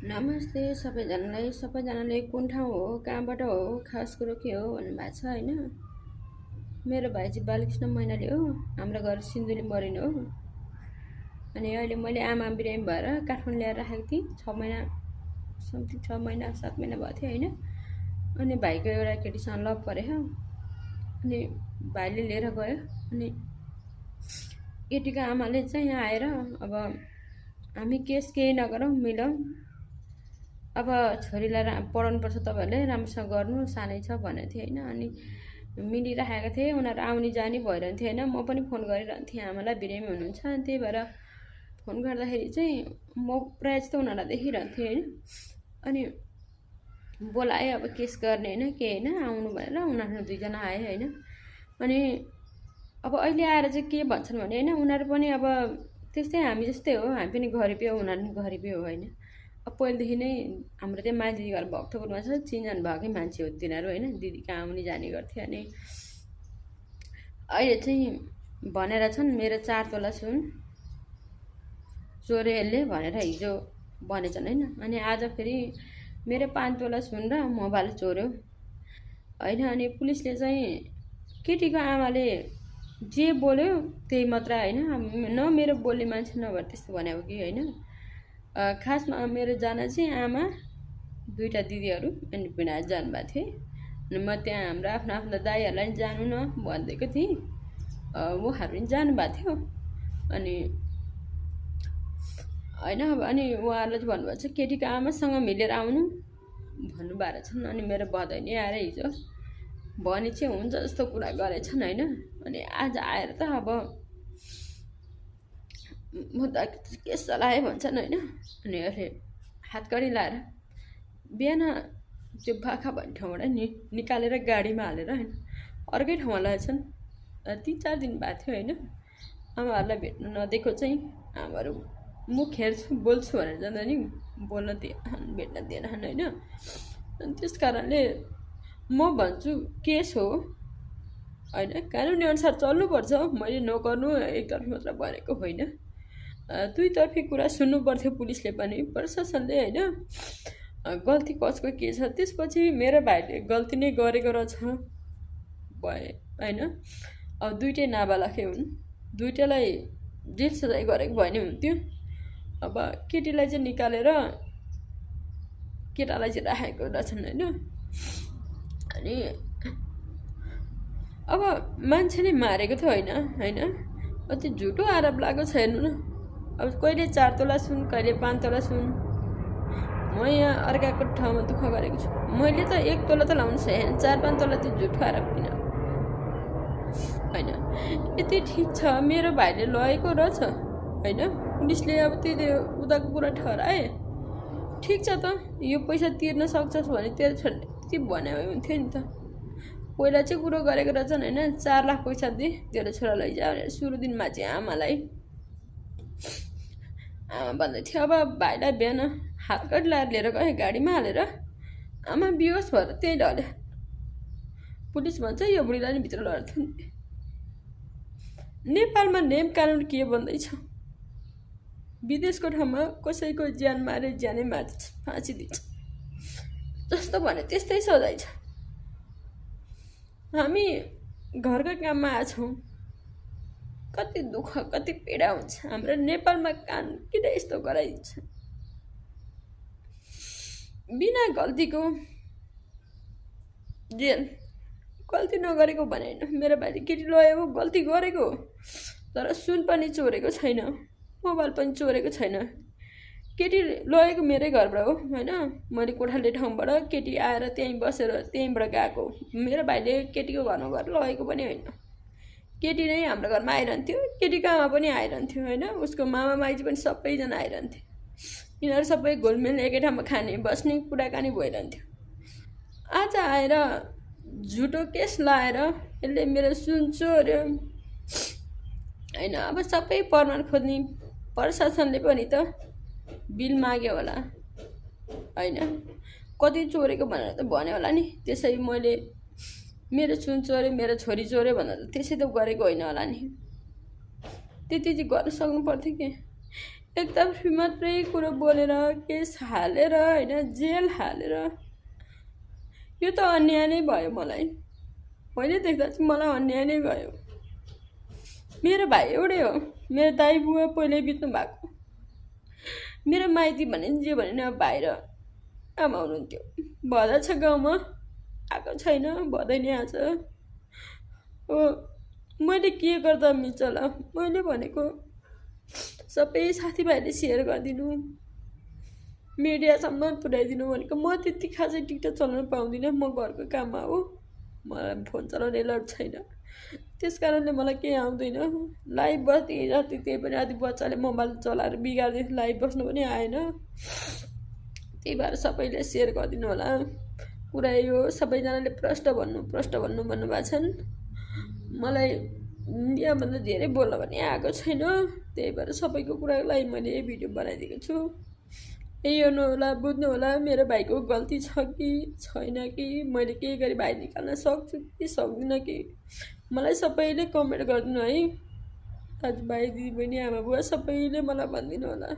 नमस्ते सबैजनाले कुन ठाउँ हो कहाँबाट हो खास कुरो के हो भन्नुभएको छ होइन। मेरो भाइ चाहिँ बालकृष्ण मैनाली हो। हाम्रो घर सिन्धुली मरिन हो। अनि अहिले मैले आमा बिरामी भएर काठमाडौँ ल्याएर राखेको थिएँ 6 महिना समथिङ 6 महिना 7 महिना भएको थियो होइन। अनि भाइको एउटा केटीसँग लभ परेको अनि भाइले लिएर गयो। अनि केटीको आमाले चाहिँ यहाँ आएर अब हामी केस केही नगरौँ मिलौँ, अब छोरीलाई पढाउनुपर्छ, तपाईँहरूले राम्रोसँग गर्नु, सानै छ भनेको थिएँ होइन। अनि मिलिराखेको थिएँ, उनीहरू आउने जाने भइरहन्थ्यो होइन। म पनि फोन गरिरहन्थेँ, आमालाई बिरामी हुनुहुन्छ, अनि त्यही भएर फोन गर्दाखेरि चाहिँ म प्रायः जस्तो उनीहरूलाई देखिरहन्थेँ होइन। अनि बोलाएँ अब केस गर्ने होइन के होइन आउनु भनेर, उनीहरू दुईजना आए होइन। अनि अब अहिले आएर चाहिँ के भन्छन् भने होइन, उनीहरू पनि अब त्यस्तै हामी जस्तै हो, हामी पनि गरिबी हो, उनीहरू पनि गरिबी हो होइन। अब पहिलेदेखि नै हाम्रो त्यहाँ माइती घर भक्तपुरमा छ, चिनजान भएकै मान्छे हो तिनीहरू होइन। दिदी कहाँ आउने जाने गर्थ्यो। अनि अहिले चाहिँ भनेर छन् मेरो 4 तोला सुन चोरे यसले भनेर हिजो भनेछन् होइन। अनि आज फेरि मेरो 5 तोला सुन र मोबाइल चोर्यो होइन। अनि पुलिसले चाहिँ केटीको आमाले जे बोल्यो त्यही मात्र होइन, न मेरो बोल्ने मान्छे नभएर त्यस्तो भनेको कि होइन। खासमा मेरो जान चाहिँ आमा, 2टा दिदीहरू अनि भिनाज जानुभएको थिएँ। अनि म त्यहाँ हाम्रो आफ्नो आफ्नो दाईहरूलाई पनि जानु न भनिदिएको थिएँ, उहाँहरू पनि जानुभएको थियो। अनि होइन अब अनि उहाँहरूले चाहिँ भन्नुभएको छ केटीको आमासँग मिलेर आउनु भन्नुभएको छन्। अनि मेरो बधाई आएर हिजो भने चाहिँ हुन्छ जस्तो कुरा गरेछन् होइन। अनि आज आएर त अब म त केस चलाएँ भन्छन् होइन। अनि अहिले हातकडी लाएर बिहान त्यो भाखा भन्ने ठाउँबाट निकालेर गाडीमा हालेर होइन अर्कै ठाउँमा लगेछन्। 3-4 दिन भएको थियो होइन। आमाहरूलाई भेट्नु नदिएको चाहिँ आमाहरू मुख हेर्छु बोल्छु भनेर जाँदा नि बोल्न भेट्न दिएनन् होइन। अनि त्यस कारणले म भन्छु केस हो होइन, कानुनी अनुसार चल्नुपर्छ। मैले नगर्नु एकतर्फ मात्र भनेको होइन, दुईतर्फी कुरा सुन्नु पर्थ्यो पुलिसले पनि, प्रशासनले होइन। गल्ती कसको के छ त्यसपछि मेरो भाइले गल्ती नै गरेको रहेछ भए होइन। अब 2टै नाबालकै हुन्, 2टालाई जेल सजाय गरेको भए नि हुन्थ्यो। अब केटीलाई चाहिँ निकालेर केटालाई चाहिँ राखेको रहेछन् होइन। अनि अब मान्छेले मारेको त होइन होइन, त्यो झुटो आरोप लागेको छ हेर्नु न। अब कहिले 4 तोला सुन, कहिले 5 तोला सुन। म यहाँ अर्काको ठाउँमा दुःख गरेको छु, मैले त 1 तोला त लाउनु सकेन, 4-5 तोला त्यो झुटो आरोप किन होइन। यति ठिक छ मेरो भाइले लगेको रहेछ होइन, पुलिसले अब त्यो उताको कुरा ठहराए ठिक छ त, यो पैसा तिर्न सक्छस् भने तेरो छोरा त्यति भने हुन्थ्यो नि त। पहिला चाहिँ कुरो गरेको रहेछन् होइन, 4 लाख पैसा दे तेरो छोरा लैजा भनेर सुरु दिनमा चाहिँ आमालाई आमा भन्दै थियो। अब भाइलाई बिहान हातकडी लाएर लिएर गएँ गाडीमा हालेर, आमा बिहोस भएर त्यहीँ ढल्यो। पुलिस भन्छ यो बुढीलाई नि भित्र लगेर थुन्थे। नेपालमा नियम कानुन के भन्दैछ, विदेशको ठाउँमा कसैको ज्यान मारे ज्यानै मार्छ, फाँसी दिन्छ, जस्तो भने त्यस्तै सजाय छ। हामी घरका काममा आछौँ, कति दुःख कति पीडा हुन्छ। हाम्रो नेपालमा कानुन किन यस्तो गराइन्छ, बिना गल्तीको जेल। गल्ती नगरेको भने होइन, मेरो भाइले केटी लगेको गल्ती गरेको हो, तर सुन पनि चोरेको छैन, मोबाइल पनि चोरेको छैन। केटी लगेको मेरै घरबाट हो होइन, मैले कोठाले ठाउँबाट केटी आएर त्यहीँ बसेर त्यहीँबाट गएको। मेरो भाइले केटीको घरमा गएर लगेको पनि होइन, केटी नै हाम्रो घरमा आइरहन्थ्यो, केटीको आमा पनि आइरहन्थ्यो होइन, उसको मामा माइती पनि सबैजना आइरहन्थे। यिनीहरू सबै घुलमिल एकै ठाउँमा खाने बस्ने कुराकानी भइरहन्थ्यो। आज आएर झुटो केस लाएर यसले मेरो सुन चोर्यो होइन। अब सबै प्रमाण खोज्ने प्रशासनले पनि त बिल माग्यो होला होइन, कति चोरेको भनेर त भन्यो होला नि। त्यसै मैले मेरो सुन चोर्यो मेरो छोरी चोर्यो भनेर त त्यसै त गरेको होइन होला नि, त्यति चाहिँ गर्न सक्नु पर्थ्यो कि। एकदम मात्रै कुरो बोलेर केस हालेर होइन जेल हालेर यो त अन्याय नै भयो मलाई। मैले देख्दा चाहिँ मलाई अन्याय नै भयो। मेरो भाइ एउटै हो, मेरो दाइ बुवा पहिल्यै बित्नु भएको। मेरो माइती भने जे भने नि अब भाइ र आमा हुनुहुन्थ्यो। भदा छ गाउँमा, आएको छैन, भदै नै आछ। हो मैले के गर्दा मिल्छ ल? मैले भनेको सबै साथीभाइले सेयर गरिदिनु, मिडियासम्म पुर्याइदिनु भनेको। म त्यति खासै टिकटक चलाउन पाउँदिनँ, म घरको काममा हो, मलाई फोन चलाउने लड छैन। त्यस कारणले मलाई केही आउँदैन। लाइभ बस्दै जति त्यही पनि आदि बच्चाले मोबाइल चलाएर बिगारिदियो, लाइभ बस्नु पनि आएन। त्यही भएर सबैले सेयर गरिदिनु होला। कुरा यो सबैजनाले प्रष्ट भन्नु भन्नुभएको छन्। मलाई इन्डियाभन्दा धेरै बोल्न पनि आएको छैन। त्यही भएर सबैको कुराको लागि मैले यो भिडियो बनाइदिएको छु। यही हेर्नु होला, बुझ्नु होला मेरो भाइको गल्ती छ कि छैन, कि मैले केही गरी भाइ निकाल्न सक्छु कि सक्दिनँ कि। मलाई सबैले कमेन्ट गरिदिनु है। दाजुभाइ दिदीबहिनी आमा बुवा सबैले मलाई भनिदिनु होला।